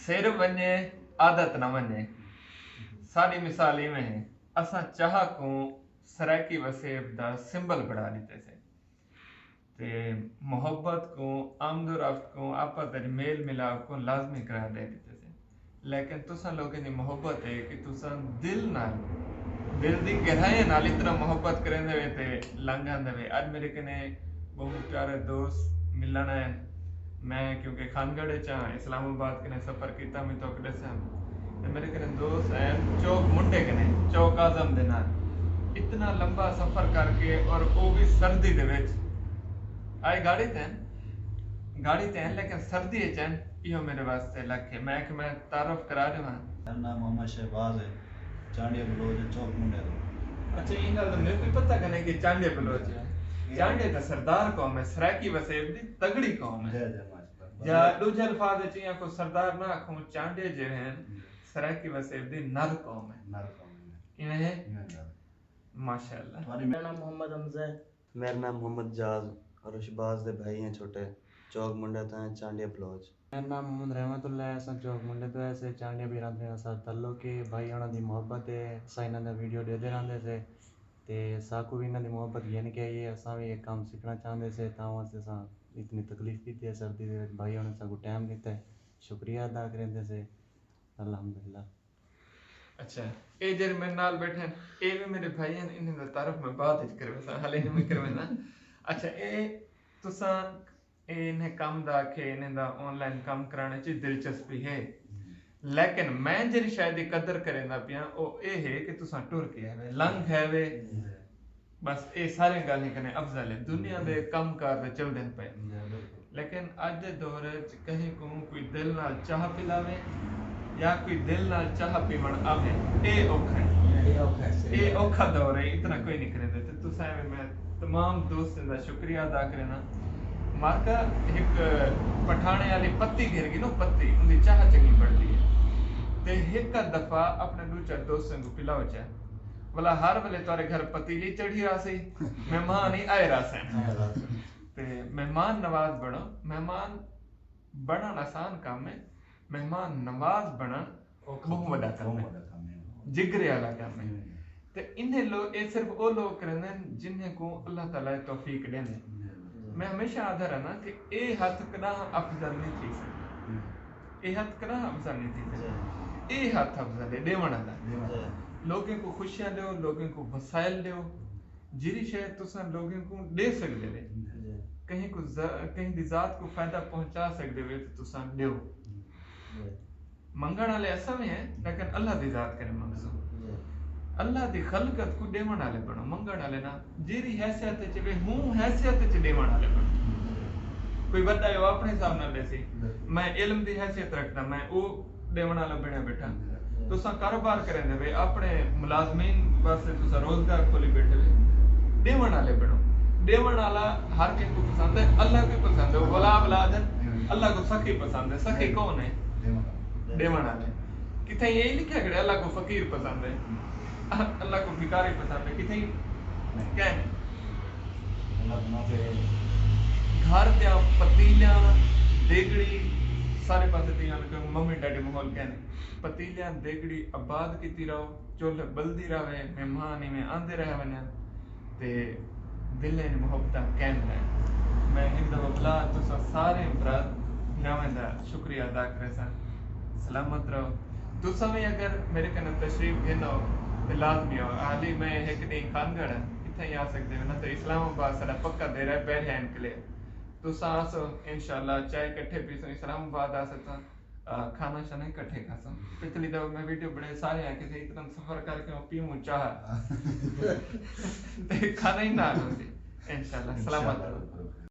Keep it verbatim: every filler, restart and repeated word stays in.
سر ونڄے، عادت نہ ونڄے۔ ساݙی مثال ایویں ہے، اساں چاہ کوں سرائیکی وسیب دا سمبل بݨا ݙتے سے، تے محبت کوں، آمد و رفت کوں، آپس وچ میل ملاپ کوں لازمی قرار ݙے ݙتے سے۔ لیکن تساں لوکیں دی محبت ہے کہ تساں دل نال، دل دی گہرائیاں نال اتنا محبت کریندے وے تے لنگھ آندے وے۔ اڄ میرے کنے ٻہوں پیارے دوست ملݨ آئے۔ میں کیونکہ خانگڑھ اچ ہاں، اسلام آباد کنے سفر کیتا، میں تہاکوں ݙساں۔ تے میرے کنے دوست آئے چوک منڈے کنے، چوک اعظم دے نال۔ اتنا لمبا سفر کر کے، اور او وی سردی دے وچ۔ آئے گاڑی تے ہن، گاڑی تے ہن، لیکن سردی اچ ہن۔ ایہو میرے واسطے لکھ ہے۔ میں کہ میں تعارف کرا ݙیواں۔ میرا ناں محمد شہباز ہے، چانڈیا بلوچ ہے، چوک منڈے توں۔ اچھا، ایں ڳالھ دا میکوں پتہ کنے کہ چانڈیا بلوچ ہے۔ جی۔ چانڈے دا سردار قوم ہے، سرائیکی وسیب دی تگڑی قوم ہے۔ جی، جی، ماشاءاللہ۔ یا ݙوجھے الفاظ وچ ایہاں کوں سردار نہ آکھوں، چانڈے جیڑھے ہن، جی۔ سرائیکی وسیب دی نر قوم ہے۔ نر قوم ہے۔ ایویں ہے؟ ایویں ڳالھ۔ ماشاءاللہ۔ تہاݙی میرا ناں محمد حمزہ ہے۔ میرا ناں محمد جاز اور شہباز دے بھائی ہیں چھوٹے، چوک منڈے توں ہیں، چانڈیا بلوچ۔ میرا ناں محمد رحمت اللہ ہے، اساں چوک منڈے توں ہیں، اساں چانڈیا پیراں توں ہیں، اساں تعلق ہے، بھائی ہوݨاں دی محبت ہے، اساں انہاں دا ویڈیو ݙیہدے رہندے سے، تے ساکوں وی انہاں دی محبت گھن کے آئی ہے، اساں وی ایک کم سکھݨا چاہندے سے، تاں واسطے اساں اتنی تکلیف کیتی ہے سردی دے وچ، بھائی ہوݨاں ساکوں ٹائم ݙتا ہے، شکریہ ادا کریندے سے، الحمدللہ۔ اچھا، اے جیڑھے میرے نال ٻیٹھے ہن، اے وی میرے بھائی ہن، انہاں دا تعارف میں بعد وچ کرویساں، حالے نہیں میں کروینداں۔ اچھا، اے تساں، اے انہیں کم دا آکھے، انہیں دا آن لائن کم کرانے چ دلچسپی ہے، لیکن میں جیڑھی شے دی قدر کریندا پیاں، او اے ہے کہ تساں ٹر کے آئے وے، لنگھ آئے وے۔ بس اے سارے ڳالھیں کنے افضل ہے۔ دنیا دے کم کار تے چلدن پئے۔ جی، بالکل۔ لیکن اڄ دے دور وچ کہیں کوں کوئی دل نال چاہ پلاوے یا کوئی دل نال چاہ پیوݨ آوے، اے اوکھا ہے۔ اے اوکھا ہے، صحیح اے ڳالھ ہے۔ اوکھا دور ہے، اتنا کوئی نہیں کریندا۔ تے تساں ایویں، میں تمام دوستیں دا شکریہ ادا کرینداں۔ مارکا ہک پٹھاݨے والی پتی گھر گئی نا، پتی، اوندی چاہ چنڳی بݨدی ہے۔ تے ہک دفعہ اپݨے ݙو چار دوستیں کوں پلاؤ چاہ۔ ولا ہر ویلے تہاݙے گھر پتیلی چڑھی راہسی، مہمان ہی آئے راہسن۔ آئے راہسن۔ تے مہمان نواز بݨو، مہمان بݨݨ آسان کم ہے، مہمان نواز بݨݨ اوکھا، ٻہوں وݙا کم ہے۔ ٻہوں وݙا کم ہے۔ جگرے والا کم ہے۔ ہوں۔ تے انہیں لو-، اے صرف او لوگ کریندن جنہیں کوں اللہ تعالیٰ توفیق ݙیندے۔ ہوں۔ میں ہمیشہ آہدا رہنا کہ اے ہتھ کݙاں افضل نہیں تھی سڳدا۔ ہوں۔ اے ہتھ کݙاں افضل نہیں تھی سڳدا۔ جی۔ اے ہتھ افضل ہے، ݙیوݨ والا۔ ݙیوݨ والا۔ لوگیں کوں خوشیاں ݙیو، لوگیں کوں وسائل ݙیو۔ جیڑھی شے تساں لوگیں کوں ݙے سڳدے وے، جی۔ کہیں کوں ز-، کہیں دی ذات کوں فائدہ پہنچا سڳدے وے تے تساں ݙیو۔ جی۔ منگݨ والے اساں وی ہیں، لیکن اللہ دی ذات کنے منگسوں۔ جی۔ اللہ دی خلقت کوں ݙیوݨ والے بݨو، منگݨ والے نہ۔ جیڑھی حیثیت وچ وے، ہوں حیثیت وچ ݙیوݨ والے بݨو۔ کوئی وݙا ہے، او اپݨے حساب نال ݙیسی۔ بالکل۔ میں علم دی حیثیت رکھدا، میں او ݙیوݨ والا بݨیا ٻیٹھا۔ جی۔ تساں کاروبار کریندے وے، اپݨے ملازمین واسطے تساں روزگار کھولی ٻیٹھے وے۔ ݙیوݨ والے بݨو۔ ݙیوݨ والا ہر کہیں کوں پسند ہے، اللہ کوں پسند ہے۔ او ولا اولاد ہن، اللہ کوں سخی پسند ہے۔ سخی کون ہے؟ ݙیوݨ والے۔ ݙیوݨ والے۔ کتھائیں اے لکھیا کھڑے اللہ کوں فقیر پسند ہے، اللہ کوں بھکاری پسند ہے؟ کتھائیں؟ کہیں؟ اللہ بنا کے۔ گھر دیاں پتیلیاں، دیگڑی، سارے پاسے تیاں لکھے، ممی ڈیڈی ماحول کہنے۔ پتیلیاں، دیگڑی آباد کیتی رہو، چولہے ٻلدی رہوے، مہمان ایویں آندے رہ ونڄن تے دلیں محبتاں قائم رہن۔ میں ہک دفعہ بلا تساں سارے برات بھراواں دا شکریہ ادا کریساں۔ سلامت رہو۔ تساں وی اگر میرے کنے تشریف گھن آؤ تے لازمی آؤ۔ حالی میں ہک ݙینہہ خانگڑھ ہاں، اتھاں ہی آ سڳدے ہو، نہ تے اسلام آباد ساݙا پکا دیرہ ہے، پہلے انکلیو۔ تساں آسو، انشاءاللہ چائے کٹھے پیسوں، اسلام آباد آسے تاں، آ، کھانا شانا کٹھے کھاسوں۔ پچھلی دفعہ میں ویڈیو بݨائی، سارے آکھے سے اتنا سفر کر کے پیوں چاہ۔ تے کھانا ہی نہ ہوسی۔ انشاءاللہ، سلامت رہو۔ انشاءاللہ۔